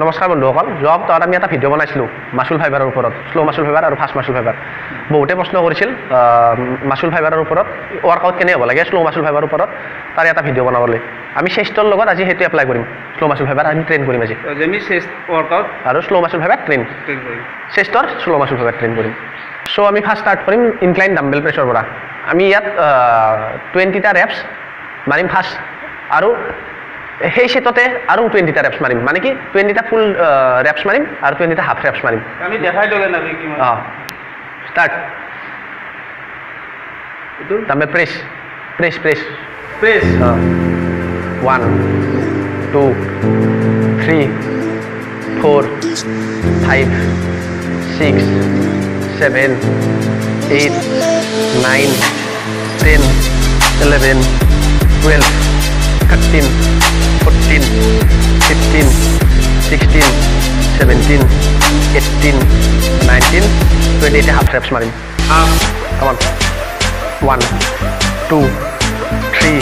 নমস্কাৰ বন্ধুসকল, যোৱা সপ্তাহত আমি এটা ভিডিঅ' বনাইছিলোঁ মাচুল ফাইবাৰৰ ওপৰত, শ্ল' মাচুল ফাইবাৰ আৰু ফাষ্ট মাচুল ফাইবাৰ। বহুতে প্ৰশ্ন কৰিছিল মাচুল ফাইবাৰৰ ওপৰত ৱৰ্কআউট কেনে হ'ব লাগে, শ্ল' মাচুল ফাইবাৰৰ ওপৰত তাৰে এটা ভিডিঅ' বনাবলৈ। আমি চেষ্টৰ লগত আজি সেইটো এপ্লাই কৰিম। শ্ল' মাচুল ফাইবাৰ আমি ট্ৰেইন কৰিম আজি, আমি চেষ্ট ৱৰ্কআউট আৰু শ্ল' মাচুল ফাইবাৰ ট্ৰেইন কৰিম, চেষ্টৰ শ্ল' মাচুল ফাইবাৰ ট্ৰেইন কৰিম। চ' আমি ফাৰ্ষ্ট ষ্টাৰ্ট কৰিম ইনক্লাইন ডাম্বেল প্ৰেছৰ পৰা। আমি ইয়াত 20টা ৰেপছ মাৰিম ফাৰ্ষ্ট, আৰু সেই ছেটতে আৰু 20টা ৰেপছ মাৰিম, মানে কি 20টা ফুল ৰেপছ মাৰিম আৰু 20টা হাফ ৰেপছ মাৰিম। আমি দেখাই দিওঁ কেনেকৈ কি। অঁ, start. Dumbbell press press press press. অঁ, 1 2 3 4 5 6 7 8 9 10 11 12 13 14 15 16 17 18 19 20। এতিয়া হাফ ৰেপছ মাৰিম। Come on. 1 2 3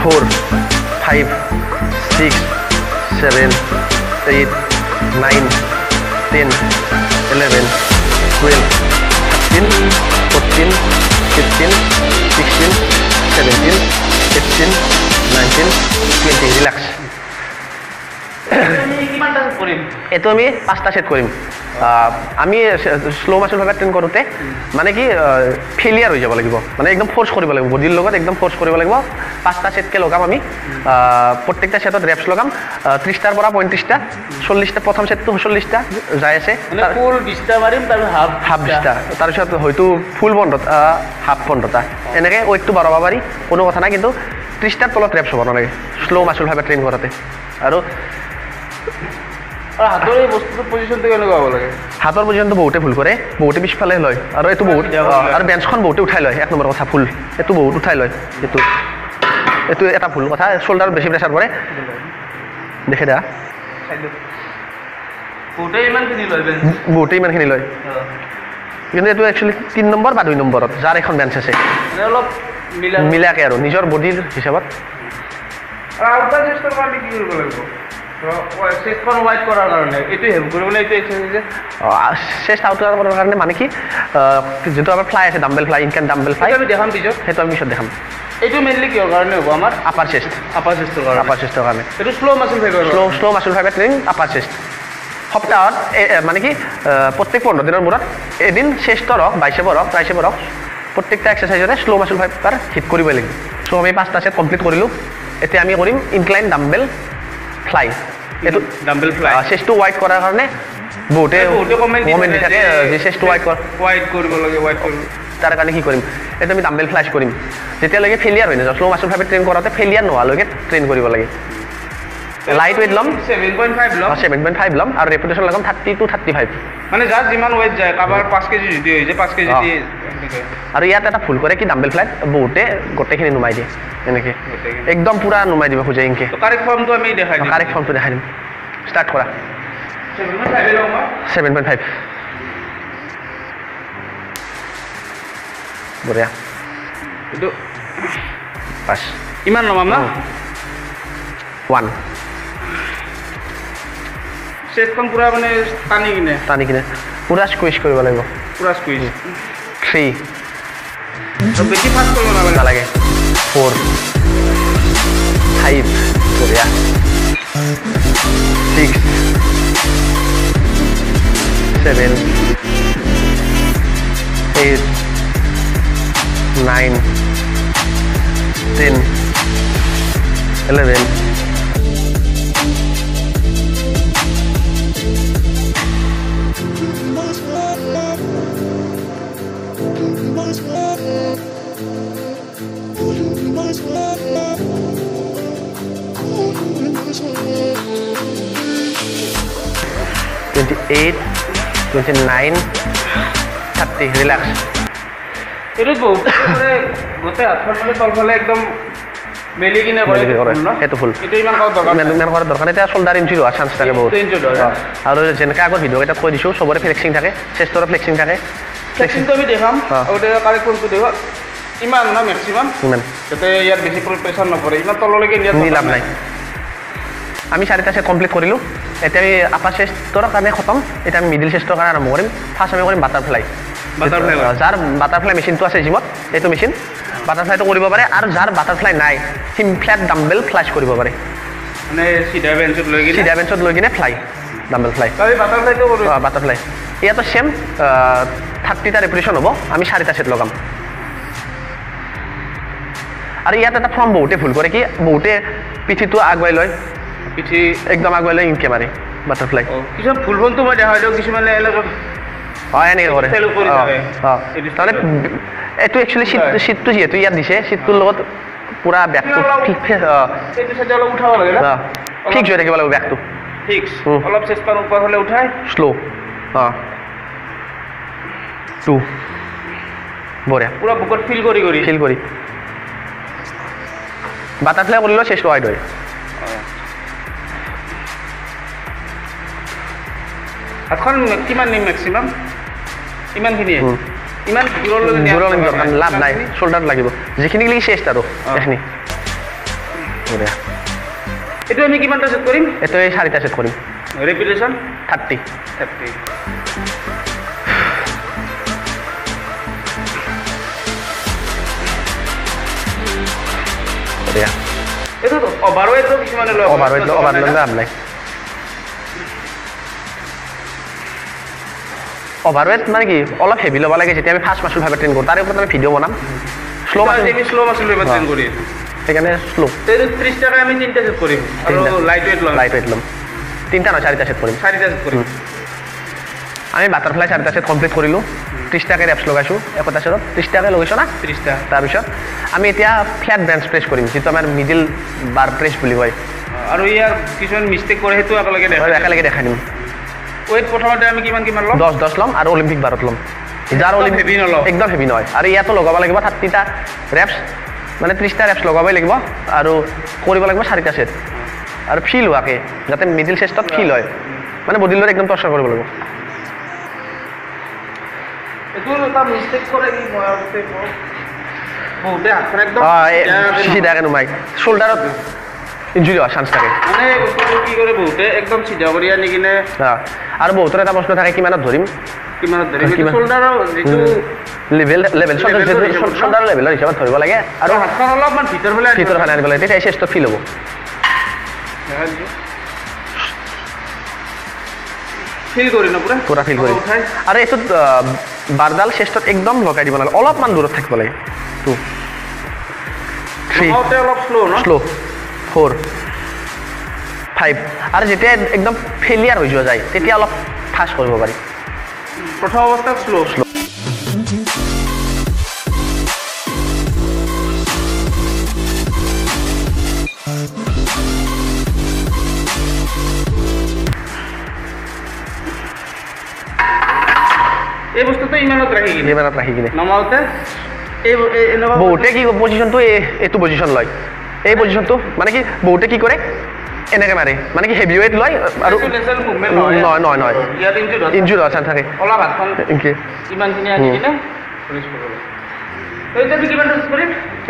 4 5 6 7 8 9 10 11 12 13 14 15 16 17 18 19 20। Relax. এইটো আমি 5টা ছেট কৰিম। আমি শ্ল' মাচুল ফাইবাৰ ট্ৰেইন কৰোঁতে মানে কি ফেইলিয়াৰ হৈ যাব লাগিব, মানে একদম ফ'ৰ্চ কৰিব লাগিব, বডিৰ লগত একদম ফ'ৰ্চ কৰিব লাগিব। 5টা ছেটকৈ লগাম আমি, প্ৰত্যেকটা ছেটত ৰেপছ লগাম 30টাৰ পৰা 35টা, 40টা। প্ৰথম ছেটটো 40টা যাই আছে, ফুল 20টা মাৰিম, তাৰপিছত হাফ 20টা, তাৰপিছত হয়তো ফুল 15টা, হাফ 15টা, এনেকৈ ৱেইটটো বঢ়াব পাৰি, কোনো কথা নাই। কিন্তু 30টাৰ তলত ৰেপছ হ'ব নালাগে শ্ল' মাচুল ফাইবাৰ ট্ৰেইন কৰোঁতে। আৰু হাতৰ এই বস্তুটোৰ পজিশ্যনটো কেনেকুৱা হ'ব লাগে? হাতৰ পজিশ্যনটো বহুতে ভুল কৰে, বহুতে পিছফালে লয়, আৰু এইটো বহুত, আৰু বেঞ্চখন বহুতে উঠাই লয়। এক নম্বৰ কথা ভুল, এইটো বহুত উঠাই লয়, এইটো এইটো এটা ভুল কথা। শ্বল্ডাৰত বেছি প্ৰেছাৰ পৰে, দেখে দিয়া, বহুতে ইমানখিনি লয়, বহুতে ইমানখিনি লয়। কিন্তু এইটো একচুৱেলি 3 নম্বৰ বা 2 নম্বৰত যাৰ এখন বেঞ্চ আছে অলপ মিলাকে আৰু নিজৰ বডিৰ হিচাপত। আমি কি কৰিব লাগিব চেষ্টখন ৱাইড কৰাৰ কাৰণে? এইটো হেল্প কৰিবলৈ এইটো এক্সাৰচাইজ চেষ্ট আউট কৰাৰ কাৰণে মানে কি যিটো আমাৰ ফ্লাই আছে, dumbbell fly, incline dumbbell fly, আমি দেখাম পিছত, সেইটো আমি পিছত দেখাম। এইটো মেইনলি কিহৰ কাৰণে হ'ব আমাৰ? আপাৰ চেষ্ট, আপাৰ চেষ্টৰ কাৰণে, আপাৰ চেষ্টৰ কাৰণে। এইটো slow muscle fibre, slow muscle fibre training upper chest. সপ্তাহত মানে কি প্ৰত্যেক 15 দিনৰ মূৰত এদিন চেষ্টৰ হওক, বাইচেপৰ হওক, ট্ৰাইচেপৰ হওক, প্ৰত্যেকটা এক্সাৰচাইজতে শ্ল' মাচুল ফাইবাৰ হিট কৰিবই লাগিব। চ' আমি 5টা ছেট কমপ্লিট কৰিলোঁ। এতিয়া আমি কৰিম ইনক্লাইন ডাম্বেল ফ্লাই। এইটো ডাম্বেল ফ্লাই চেষ্টটো ৱাইড কৰাৰ কাৰণে বহুতে কমেণ্ট দি থাকে যে চেষ্টটো ৱাইড কৰ, ৱাইড কৰিব লাগে, ৱাইড কৰিব। তাৰ কাৰণে কি কৰিম? এইটো আমি ডাম্বেল ফ্লাইছ কৰিম। যেতিয়ালৈকে ফেইলিয়াৰ হৈ নাযাওঁ, শ্ল' মাচুল ফাইবাৰ ট্ৰেইন কৰোঁতে ফেইলিয়াৰ নোহোৱালৈকে ট্ৰেইন কৰিব লাগে। লাইট ৱেইট ল'ম 7.5 ল'ম, 7.5 ল'ম, আৰু ৰেপুটেশ্যন লগাম 30 to 35। মানে যাৰ যিমান ৱেইট যায়, কাৰোবাৰ 5 কেজি যদি হৈ যায় 5 কেজি দিয়ে। আৰু ইয়াত এটা ভুল কৰে কি, ডাম্বেল ফ্লাইত বহুতে গোটেইখিনি নুমাই দিয়ে, এনেকৈ একদম পূৰা নুমাই দিব খোজে এনেকৈ। কাৰেক্ট ফৰ্মটো আমি দেখাই দিম, কাৰেক্ট ফৰ্মটো দেখাই দিম। ষ্টাৰ্ট কৰা। 7.5। বঢ়িয়া। এইটো বাছ ইমান নমাম না? 1। চেষ্টখন পূৰা মানে টানি কিনে, টানি কিনে পূৰা স্কুইজ কৰিব লাগিব, পূৰা স্কুইজ। 3। বেছি ফাষ্ট কৰিব নালাগে। 4 5। বঢ়িয়া। 6 7 8 9 10 11 28 29 30। Relax. এইটোত বহুত গোটেই হাতখন মানে তলফালে একদম মেলি কিনে কৰে, সেইটো ফুল। এইটো ইমান কৰাৰ দৰকাৰ নাই, ইমান কৰাৰ দৰকাৰ নাই। এতিয়া শ্বল্ডাৰ ইনজুৰি হোৱাৰ চান্স থাকে বহুত। আৰু যেনেকৈ আগৰ ভিডিঅ'কেইটাত কৈ দিছোঁ, চবৰে ফ্লেক্সিং থাকে, চেষ্টৰো ফ্লেক্সিং থাকে। ফ্লেক্সিংটো আমি দেখাম, আগতে কাৰেক্ট ফৰ্মটো দেখুৱা। ইমান না মেক্সিমাম ইমান, যাতে ইয়াত বেছি প্ৰেছাৰ নপৰে, ইমান তললৈকে নিয়াৰ লাভ নাই। আমি চাৰিটা ছেট কমপ্লিট কৰিলোঁ। এতিয়া আমি আপাৰ চেষ্টৰ কাৰণে খতম। এতিয়া আমি মিডিল চেষ্টৰ কাৰণে আৰম্ভ কৰিম। ফাৰ্ষ্ট আমি কৰিম বাটাৰফ্লাই। বাটাৰফ্লাই, যাৰ বাটাৰফ্লাই মেচিনটো আছে জিমত, এইটো মেচিন বাটাৰফ্লাইটো কৰিব পাৰে। আৰু যাৰ বাটাৰফ্লাই নাই, সি ফ্লেট ডাম্বেল ফ্লাইজ কৰিব পাৰে। মানে চিধা বেঞ্চত লৈ কিনে, চিধা বেঞ্চত লৈ কিনে ফ্লাই, ডাম্বেল ফ্লাই। বাটাৰফ্লাইটো কৰোঁ। অঁ, বাটাৰফ্লাই ইয়াতো ছেম 30টা ৰেপিটেশ্যন হ'ব। আমি চাৰিটা ছেট লগাম। আৰু ইয়াত এটা ফৰ্ম বহুতে ভুল কৰে কি, বহুতে পিঠিটো আগুৱাই লয়, পিঠি একদম আগুৱাই লৈ ইনকে মাৰে বাটাৰফ্লাই। কিছুমান ভুল ফোনটো মই দেখা দিওঁ, কিছুমানে এনেকৈ অঁ এনেকৈ কৰে। কৰি থাকে। অঁ, তাৰমানে এইটো একচুৱেলি চিটটো যিহেতু ইয়াত দিছে, চিটটোৰ লগত পূৰা বেকটো এইটো চাইডে অলপ উঠাব লাগে, ফিক্স হৈ থাকিব লাগিব বেকটো। ফিক্স অলপ চেষ্টাৰ ওপৰ হ'লে উঠাই শ্ল'। অঁ, 2, বঢ়িয়া। পূৰা বুকত ফিল কৰি কৰি ফিল কৰি বাটাৰফ্লাই কৰিলেও চেষ্ট ৱাইড হয়। হাতখন কিমান নিম মেক্সিমাম? ইমানখিনিয়ে, ইমান দূৰলৈ দূৰলৈ লাভ নাই, চল্ডাৰত লাগিব যিখিনি লাগি চেষ্ট আৰু এইখিনি। বঢ়িয়া। এইটো আমি কিমানটা ছেট কৰিম? এইটো এই চাৰিটা ছেট কৰিম। ৰেপিটেশ্যন 30। 30। বঢ়িয়া। এইটো অভাৰ ৱেইটো কিছুমানে লয়। অভাৰ ৱেইট, অভাৰ ল'লে লাভ নাই। অভাৰ ৱেইট মানে কি, অলপ হেভি ল'ব লাগে যেতিয়া আমি ফাৰ্ষ্ট মাচুল ফাইবাৰ ট্ৰেইন কৰোঁ। তাৰে ওপৰত আমি ভিডিঅ' বনাম। শ্ল' মাচুল, আমি শ্ল' মাচুল ফাইবাৰ ট্ৰেইন কৰি আছোঁ, সেইকাৰণে শ্ল'। 30 টকা আমি তিনিটা ছেট কৰিম আৰু লাইট ৱেইট ল'ম। লাইট ৱেইট ল'ম, তিনিটা নহয় চাৰিটা ছেট কৰিম। চাৰিটা ছেট কৰিম। আমি বাটাৰফ্লাই চাৰিটা ছেট কমপ্লিট কৰিলোঁ। 30টাকৈ ৰেপছ লগাইছোঁ একটা ছেটত, 30টাকৈ লগাইছোঁ না? 30টা। তাৰপিছত আমি এতিয়া ফ্লেট বেঞ্চ প্ৰেছ কৰিম, যিটো আমাৰ মিডিল বাৰ প্ৰেছ বুলি কয়। আৰু ইয়াৰ কিছুমান মিষ্টেক কৰে, সেইটো একেলগে একেলগে দেখাই দিম। ৱেইট প্ৰথমতে আমি কিমান কিমান ল'ম? 10 10 ল'ম আৰু অলিম্পিক বাৰত ল'ম। যাৰ অলিম্পিক হেভি নলওঁ, একদম হেভি নহয়। আৰু ইয়াতো লগাব লাগিব 30টা ৰেপছ, মানে 30টা ৰেপছ লগাবই লাগিব আৰু কৰিব লাগিব চাৰিটা ছেট আৰু ফিল হোৱাকৈ, যাতে মিডিল চেষ্টত ফিল হয়, মানে বডিৰ লগত একদম টৰ্চাৰ কৰিব লাগিব। চিধাকৈ নোমাই চল্ডাৰত ইঞ্জুৰি হোৱাৰ চান্স থাকে। মানে কি কৰে বহুতে একদম চিধা কৰি আনি কিনে। আৰু বহুতৰ এটা প্ৰশ্ন থাকে, কিমানত ধৰিম, কিমানত ধৰিম? চল্ডাৰৰ যিটো লেভেল, লেভেল চল্ডাৰৰ লেভেলৰ হিচাপত ধৰিব লাগে আৰু হাতখন অলপমান ভিতৰ ফালে, ভিতৰ ফালে আনিব লাগে, তেতিয়া চেষ্টত ফিল হ'ব। ফিল কৰি ন পুৰা, পুৰা ফিল কৰি। আৰু এইটোত বাৰডাল চেষ্টত একদম লগাই দিব নালাগে, অলপমান দূৰত থাকিব লাগে। 2 3 অলপ শ্ল' ন, শ্ল' 4 5। আৰু যেতিয়া একদম ফেইলিয়াৰ হৈ যোৱা যায় তেতিয়া অলপ ফাষ্ট কৰিব পাৰি। প্ৰথম অৱস্থাত শ্ল' শ্ল'। এই বস্তুটো ইমানত ৰাখি কিনে, ইমানত ৰাখি কিনে নমাওঁতে এই বহুতে কি পজিশ্যনটো, এইটো পজিশ্যন লয়, এই পজিশ্যনটো মানে কি বহুতে কি কৰে এনেকৈ মাৰে, মানে কি হেভি ৱেইট লয় আৰু নহয় নহয় নহয় ইঞ্জুৰি হোৱাৰ চান্স থাকে। অলপ হাতখন ইমানখিনি আনি কিনে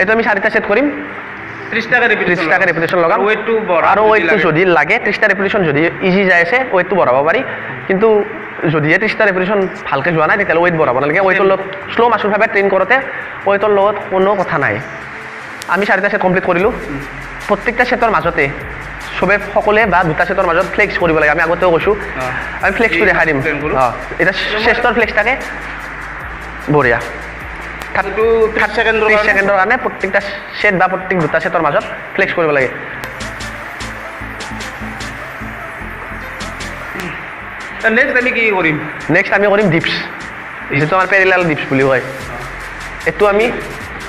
এইটো আমি চাৰিটা ছেট কৰিম। 30টাকৈ ৰেপিটেশ্যন লগাম। ৱেইটটো আৰু ৱেইটটো যদি লাগে 30টা ৰেপিটেশ্যন যদি ইজি যাই আছে ৱেইটটো বঢ়াব পাৰি, কিন্তু যদিহে 30টা ৰেপিটেশ্যন ভালকৈ যোৱা নাই তেতিয়াহ'লে ৱেইট বঢ়াব নালাগে। ৱেইটৰ লগত শ্ল' মাচুল ফাইবাৰ ট্ৰেইন কৰোঁতে ৱেইটৰ লগত কোনো কথা নাই। আমি চাৰিটা ছেট কমপ্লিট কৰিলোঁ। প্ৰত্যেকটা ছেটৰ মাজতে চবে সকলোৱে বা দুটা ছেটৰ মাজত ফ্লেক্স কৰিব লাগে। আমি আগতেও কৈছোঁ, আমি ফ্লেক্সটো দেখাই দিম। অঁ, এতিয়া চেষ্টৰ ফ্লেক্স থাকে, বঢ়িয়া। 30 ছেকেণ্ডৰ কাৰণে প্ৰত্যেকটা ছেট বা প্ৰত্যেক দুটা ছেটৰ মাজত ফ্লেক্স কৰিব লাগে। নেক্সট আমি কি কৰিম? নেক্সট আমি কৰিম ডিপছ, যিটো আমাৰ পেৰেলাল ডিপছ বুলি কয়। এইটো আমি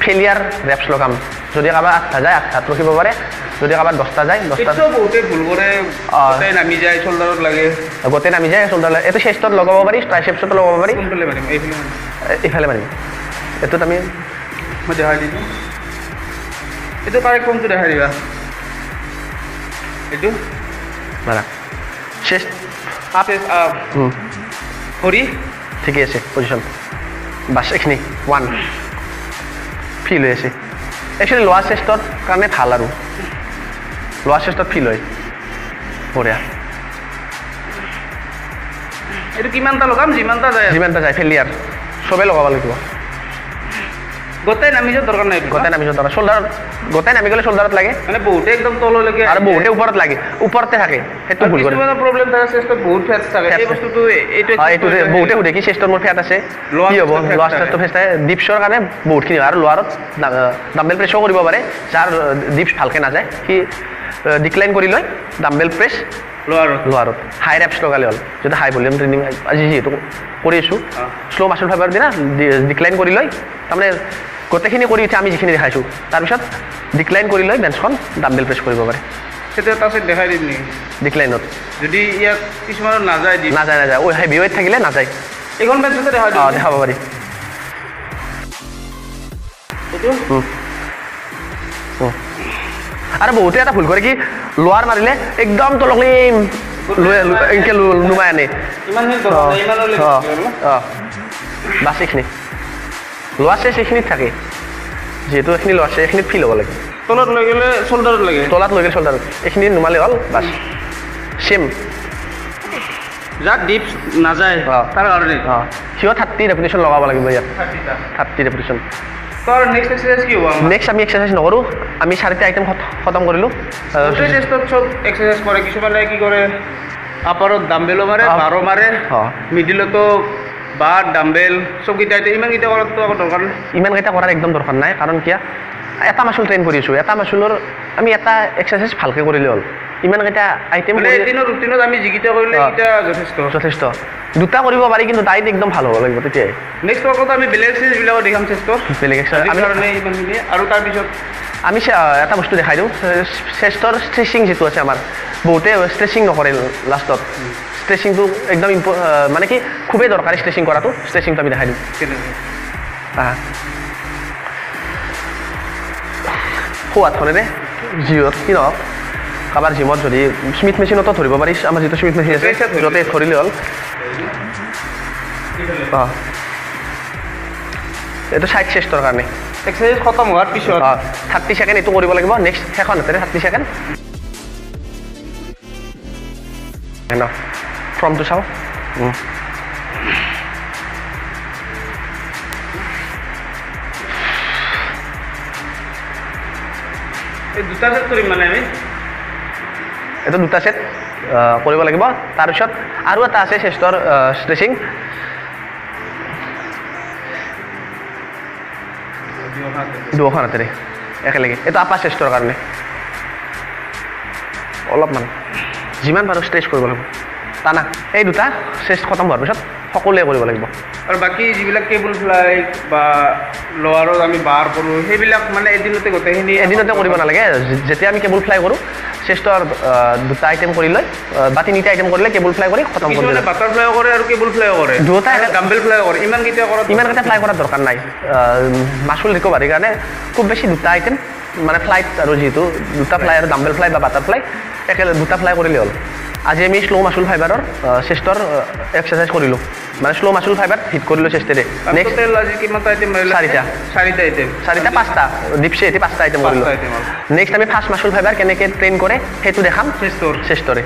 ফেইলিয়াৰ ৰেপছ লগাম। যদি কাৰোবাৰ 8টা যায় 8টাত ৰখিব পাৰে, যদি কাৰোবাৰ 10টা যায় 10টা। বহুতে ভুল কৰে, গোটেই নামি যায় চল্ডাৰত লাগে, গোটেই নামি যায় চল্ডাৰ লাগে। এইটো চেষ্টত লগাব পাৰি, ট্ৰাইচেপছতো লগাব পাৰি। কোনফালে মাৰিম? এইফালে মাৰিম, এইফালে মাৰিম। এইটোত আমি মই দেখাই দিছোঁ, এইটো কাৰেক্ট ফৰ্মটো দেখাই দিবা। এইটো মাৰা চেষ্ট আপ, ভৰি ঠিকেই আছে পজিশ্যন, বাছ এইখিনি 1 ফিল হৈ আছে। একচুৱেলি লোৱাৰ চেষ্টৰ কাৰণে ভাল, আৰু লোৱাৰ চেষ্টত ফিল হয়। বঢ়িয়া। এইটো কিমানটা লগাম? যিমানটা যায়, যিমানটা যায় ফেলিয়াৰ চবেই লগাব লাগিব। গোটেই নামি যোৱাৰ দৰকাৰ নাই, গোটেই নামি যোৱাৰ দৰকাৰ। চল্ডাৰত গোটেই নামি গ'লে চল্ডাৰত লাগে, মানে বহুতে একদম তললৈকে আৰু বহুতে ওপৰত লাগে, ওপৰতে থাকে। সেইটো ভুল কৰে। কিছুমানৰ প্ৰব্লেম থাকে, চেষ্টত বহুত ফেটছ থাকে। এই বস্তুটো এইটো এইটো বহুতে সোধে কি চেষ্টত মোৰ ফেট আছে কি হ'ব? লোৱাৰ চেষ্টত ফেটছ থাকে, ডিপছৰ কাৰণে বহুতখিনি হয়। আৰু লোৱাৰত ডাম্বেল প্ৰেছো কৰিব পাৰে, যাৰ ডিপছ ভালকৈ নাযায় সি ডিক্লাইন কৰি লয় ডাম্বেল প্ৰেছ লোৱাৰত হাই ৰেপছ লগালে হ'ল। যদি হাই ভলিউম ট্ৰেইনিং আজি যিহেতু কৰি আছোঁ, শ্ল' মাচুল ফাইবাৰ দিনা ডিক্লাইন কৰি লৈ, তাৰমানে গোটেইখিনি কৰি উঠি আমি যিখিনি দেখাইছোঁ, তাৰপিছত ডিক্লাইন কৰি লৈ বেঞ্চখন ডাম্বেল প্ৰেছ কৰিব পাৰে। সেইটো এটা চেট দেখাই দিম নেকি ডিক্লাইনত? যদি ইয়াত কিছুমানৰ নাযায়, নাযায় নাযায়, হেভি ৱেইট থাকিলে নাযায়। এইখন বেঞ্চতে দেখাই দিম, দেখাব পাৰি। আৰু বহুতে এটা ভুল কৰে কি, লোৱাৰ মাৰিলে একদম তলক এনেকৈ নুমাই আনে। বাছ এইখিনি লোৱাৰ চেচ এইখিনিত থাকে, যিহেতু এইখিনি লোৱাৰ চেচ এইখিনিত ফিল হ'ব লাগে। তলত লৈ গ'লে চল্ডাৰত লাগে, তলত লৈ গ'লে চল্ডাৰত এইখিনি নুমালে হ'ল, বাছ চেম। যাক ডিপছ নাযায় তাৰ কাৰণে সিও 30 ৰেপিটেশ্যন লগাব লাগিব ইয়াত, 30 ৰেপিটেশ্যন। নেক্সট এক্সাৰচাইজ কি হ'ব? নেক্সট আমি এক্সাৰচাইজ নকৰোঁ, আমি 4টা আইটেম খতম কৰিলোঁ। গোটেই চেষ্টত চব এক্সাৰচাইজ কৰে। কিছুমানে কি কৰে, আপাৰত ডাম্বেলো মাৰে, বাৰো মাৰে, মিডিলতো বাৰ ডাম্বেল চবকেইটা। ইমানকেইটা কৰাৰতো আকৌ দৰকাৰ নাই, ইমানকেইটা কৰাৰ একদম দৰকাৰ নাই। কাৰণ কিয়, এটা মাচুল ট্ৰেইন কৰি আছোঁ, এটা মাচুলৰ আমি এটা এক্সাৰচাইজ ভালকৈ কৰিলে হ'ল। ইমানকেইটা আইটেম এদিনৰ ৰুটিনত আমি যিকেইটা কৰিলে সেইকেইটা যথেষ্ট, যথেষ্ট। দুটা কৰিব পাৰি, কিন্তু ডাইট একদম ভাল হ'ব লাগিব তেতিয়াই। নেক্সট ৱৰ্কত আমি বেলেগ এক্সাৰচাইজবিলাকো দেখাম চেষ্টৰ, বেলেগ এক্সাৰচাইজ আমি কাৰণে ইমানখিনি। আৰু তাৰপিছত আমি এটা বস্তু দেখাই দিওঁ, চেষ্টৰ ষ্ট্ৰেচিং যিটো আছে আমাৰ, বহুতে ষ্ট্ৰেচিং নকৰে লাষ্টত। ষ্ট্ৰেচিংটো একদম মানে কি খুবেই দৰকাৰী ষ্ট্ৰেচিং কৰাটো। ষ্ট্ৰেচিংটো আমি দেখাই দিওঁ। সোঁ হাতখনেৰে জিঅ'ত কি নহওক, কাৰোবাৰ জিমত যদি স্মিথ মেচিনতো ধৰিব পাৰি, আমাৰ যিটো স্মিথ মেচিন আছে য'তে ধৰিলে হ'ল। অঁ, এইটো চাইড চেষ্টৰ কাৰণে। এক্সাৰচাইজ খতম হোৱাৰ পিছত 30 ছেকেণ্ড এইটো কৰিব লাগিব। নেক্সট সেইখন হাতেৰে 30 ছেকেণ্ড ন ফৰ্মটো চাওঁ। এই দুটা সেট কৰিম, মানে আমি এইটো দুটা সেট কৰিব লাগিব। তাৰপিছত আৰু এটা আছে চেষ্টৰ ষ্ট্ৰেচিং, দুখন হাতেৰে একেলগে। এইটো আপাৰ চেষ্টৰ কাৰণে অলপমান যিমান পাৰোঁ ষ্ট্ৰেচ কৰিব লাগিব, টানা। এই দুটা চেষ্ট খতম হোৱাৰ পিছত সকলোৱে কৰিব লাগিব। আৰু বাকী যিবিলাক কেবুল ফ্লাই বা লোৱাৰত আমি বাৰ কৰোঁ, সেইবিলাক মানে এদিনতে গোটেইখিনি এদিনতে কৰিব নালাগে। যেতিয়া আমি কেবুল ফ্লাই কৰোঁ, চেষ্টৰ দুটা আইটেম কৰি লৈ বা তিনিটা আইটেম কৰিলে কেবুল ফ্লাই কৰি খতম কৰি দিয়ে। বাটাৰফ্লাই কৰে আৰু কেবুল ফ্লাই কৰে, দুয়োটা ডাম্বেল ফ্লাই কৰে। ইমানকেইটা কৰা, ইমানকেইটা ফ্লাই কৰাৰ দৰকাৰ নাই। মাচুল ৰিকভাৰীৰ কাৰণে খুব বেছি দুটা আইটেম, মানে ফ্লাইট আৰু যিহেতু দুটা ফ্লাই আৰু ডাম্বেল ফ্লাই বা বাটাৰফ্লাই একেলগে দুটা ফ্লাই কৰিলে হ'ল। আজি আমি শ্ল' মাচুল ফাইবাৰৰ চেষ্টৰ এক্সাৰচাইজ কৰিলোঁ, মানে শ্ল' মাচুল ফাইবাৰ হিট কৰিলোঁ চেষ্টেৰে। নেক্সট আজি কিমানটা আইটেম মাৰিলোঁ? চাৰিটা, চাৰিটা আইটেম, চাৰিটা পাঁচটা ডিপছে এটি পাঁচটা আইটেম কৰিলোঁ। নেক্সট আমি ফাৰ্ষ্ট মাচুল ফাইবাৰ কেনেকৈ ট্ৰেইন কৰে সেইটো দেখাম চেষ্টৰ, চেষ্টৰে।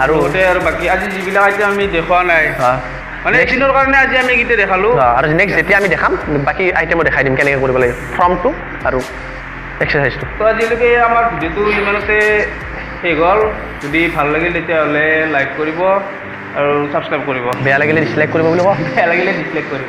আৰু আৰু বাকী আজি যিবিলাক আইটেম আমি দেখুওৱা নাই, মানে এদিনৰ কাৰণে আজি আমি এইকেইটা দেখালোঁ। আৰু নেক্সট যেতিয়া আমি দেখাম বাকী আইটেমো দেখাই দিম কেনেকৈ কৰিব লাগে, ফৰ্মটো আৰু এক্সাৰচাইজটো। তো আজিলৈকে আমাৰ ভিডিঅ'টো ইমানতে শেষ হ'ল। যদি ভাল লাগিল তেতিয়াহ'লে লাইক কৰিব আৰু ছাবস্ক্ৰাইব কৰিব। বেয়া লাগিলে ডিছলাইক কৰিব বুলি কওঁ, বেয়া লাগিলে ডিছলাইক কৰিব।